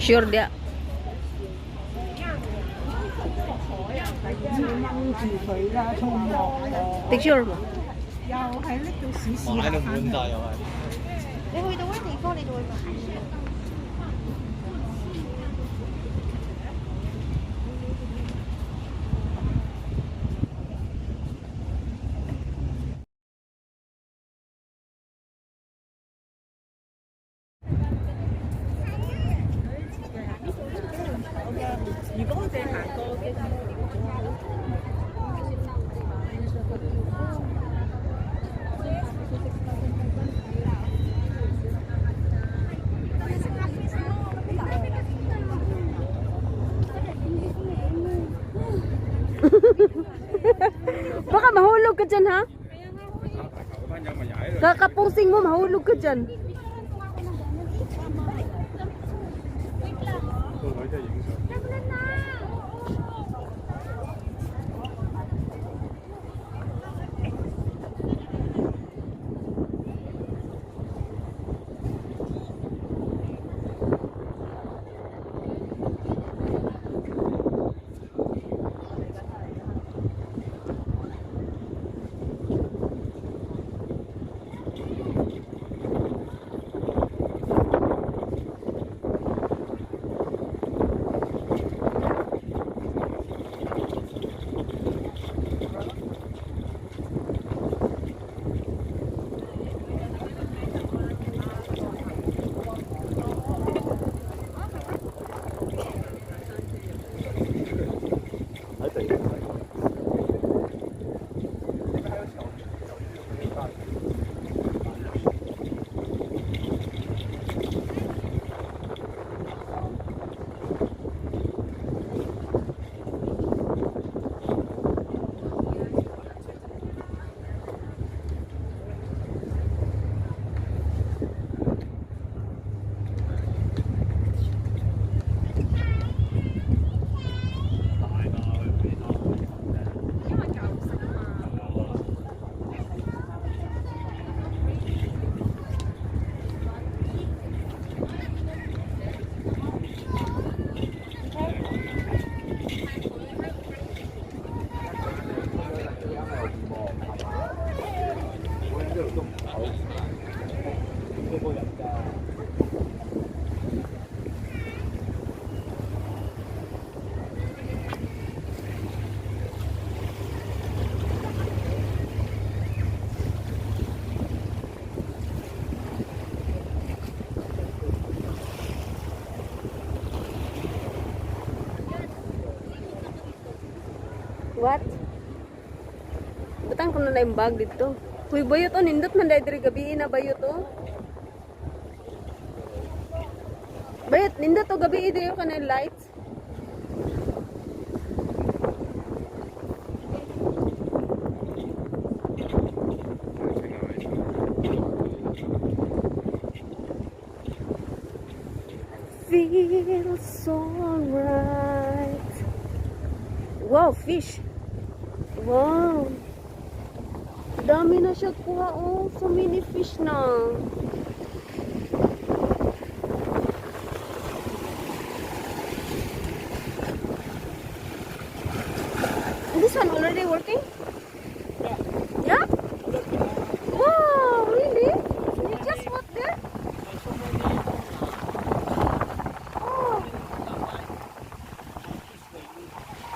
Sure dia. 掹住佢啦，葱幕 Picture mo. 又係拎到屎屎買到滿晒又係。你去到嗰啲地方，你就會買。如果我哋行過嘅。 Baka mahulog ka dyan, ha? Kakapusing mo, mahulog ka dyan. 個女真係影相。喺地。大嘛，佢俾多。因為舊式啊嘛。我一路都唔好，呢個人㗎。 What? Butang ko na na yung bag dito. Huy, bayot oh, nindot man dahil diri gabi na bayot oh. Bayot, nindot oh, gabi diri ka na yung lights. Feels so right. Wow, fish. Wow. Dami na siya kuha oh. So many fish na. This one already working? Yeah. Yeah? Wow, really? You just walk there? Oh.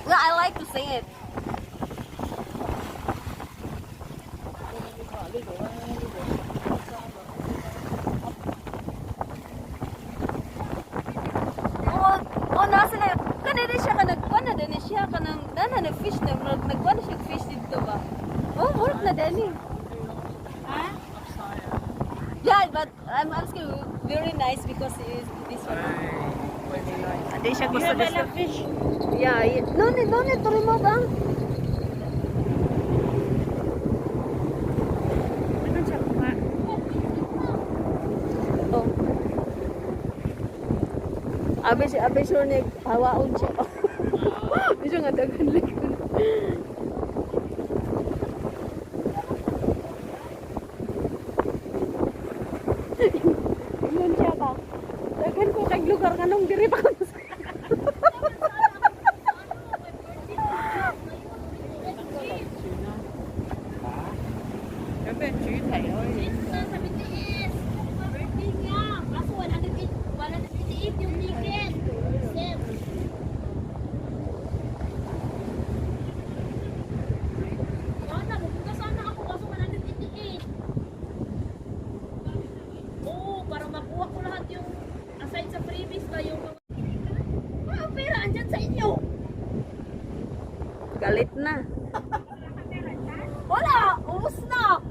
Well, I like to sing it. Oh, nasa na. Kanina siya ka nagkuha na din siya ka nang nana na fish na nagkuha na siya fish dito ba? Oh, work na din eh. Yeah, but I'm asking very nice because is this one. Ate siya gusto gusto. Fish. Yeah. No need, no need to remove ah. Ano siya kuha? Oh. Abi si abi sure ni hawaon siya. Medyo nga daghan likod. Ingon siya ba? Daghan ko kay lugar nga. Nganong diri pa ko. 有咩主題可以？ Sa BTS. Birthday niya. Kaso 108, 188 yung ticket. Sir. Sana, pupunta sana ako kaso 188. Oo, para makuha ko lahat yung aside sa freebies ba yung mga... Ah, ang pera andyan sa inyo. Galit na. Wala, ubos na.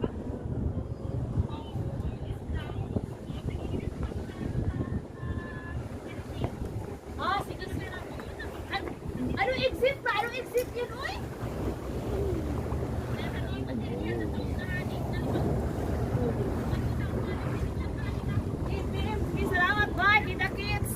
Ah, sige, sige. Ano exit ba? Ano exit yun, oy? Salamat, bye! Kita kits!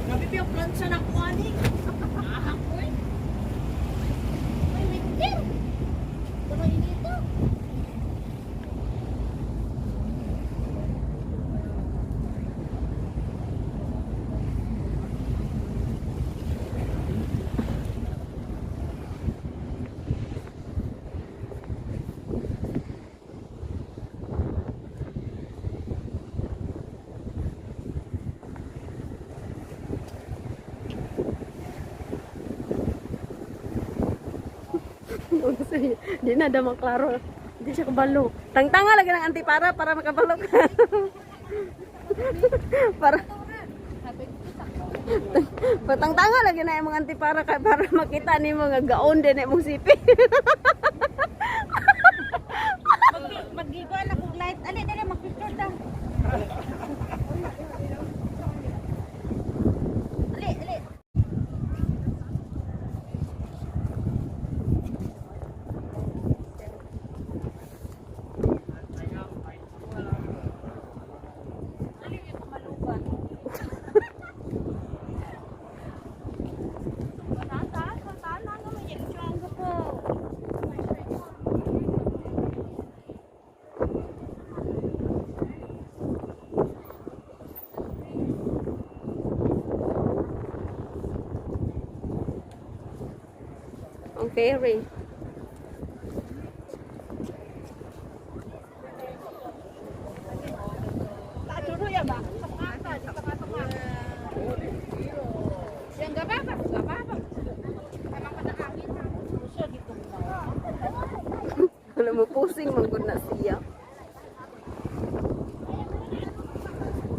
Grabe pa yung plancha na kuha ni. May winter! Pero inito. Di na daw maklaro. Di siya kabalo. Tangtanga lagi ng antipara para makabalo ka. Para Patangtanga lagi na imong antipara kay para makita nimo nga gaon din imong sipi. Mag-giba na kong light. Ali, dali, mag-picture ta. Ali, ali. Ang ferry. Wala mo pusing man gud na siya.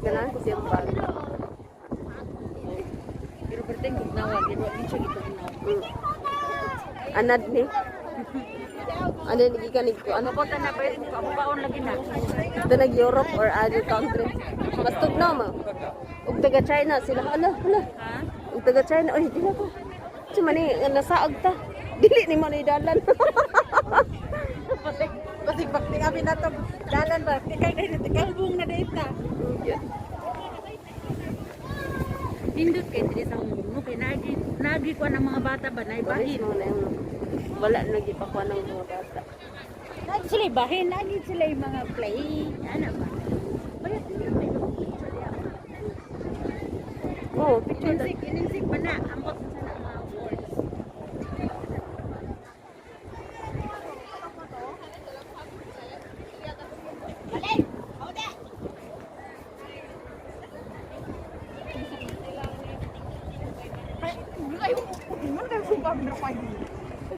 Ganahan ko siyang bag. Pero perting gugnawa, di ba siya gitugnaw. Anad ni. Ano ni gikan ko ano Ano na ba yung kapaon lagi na? Ito nag Europe or other country. Mas tugnaw mo. Ug taga China sila. Ala, ala. Ug taga China. Oy, di na ko. Si mani nga nasaag ta. Dili ni mo ni dalan. Basig bakti kami na to. Dalan ba? Tikal na tikal bung na date na. Nindot kay diri sa mundo kay nagi nagi ko ng mga bata ba nay Bahin bahin. mo na yung wala na gipakuha ng mga bata. Nagi sila bahin, nagi sila yung mga play. Ano ba? Bayat nindot kay picture diya. Oh, picture ta. Ininsik, ininsik pa na. Ambot sa na mga words.